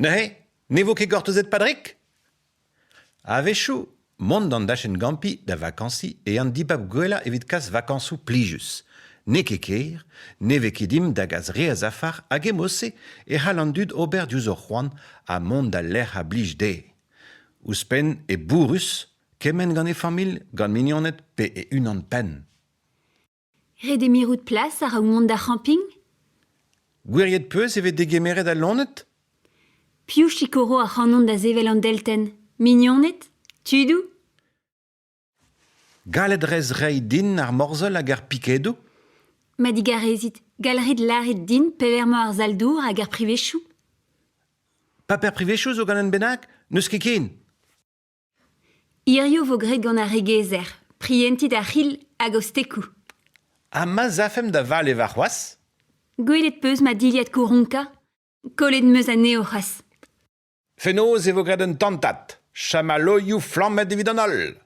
Neuze, ne vo ket gortozet Padrig ? A-wechoù, mont d'an dachenn-gampiñ da vakañsiñ eo an dibab gwellañ evit kas vakañsoù plijus. N'eo ket ker, ne vez ket dimp da gas re a zafar hag e mod-se e c'hall an dud ober diouzh o c'hoant ha mont d'al lec'h a blij dezhe. Ouzhpenn e bourrus, kement gant e familh, gant mignoned pe e-unan-penn. Ret eo mirout plas a-raok mont d'ar c'hamping ? Gwiriet 'peus e vez degemeret al loened ? Piv sikouro ac'hanon da sevel an deltenn ? Mignoned ? Tudoù ? Gallet 'rez reiñ din ar morzhol hag ar pikedoù ? Ma digarezit, gall 'rit lâret din pelec'h emañ ar sal-dour hag ar privezioù ? Paper privezioù zo gant un bennak ? N'eus ket ken. Hiziv 'vo graet gant ar regezer, prientit ar c'hil hag ho stekoù. Ha ma 'z afemp da vale warc'hoazh ? Gwelet 'peus ma dilhad kouronkañ ? Kollet 'm eus anezho c'hoazh. Fenoz e vo graet un tantad, chamalloioù flammet evit an holl.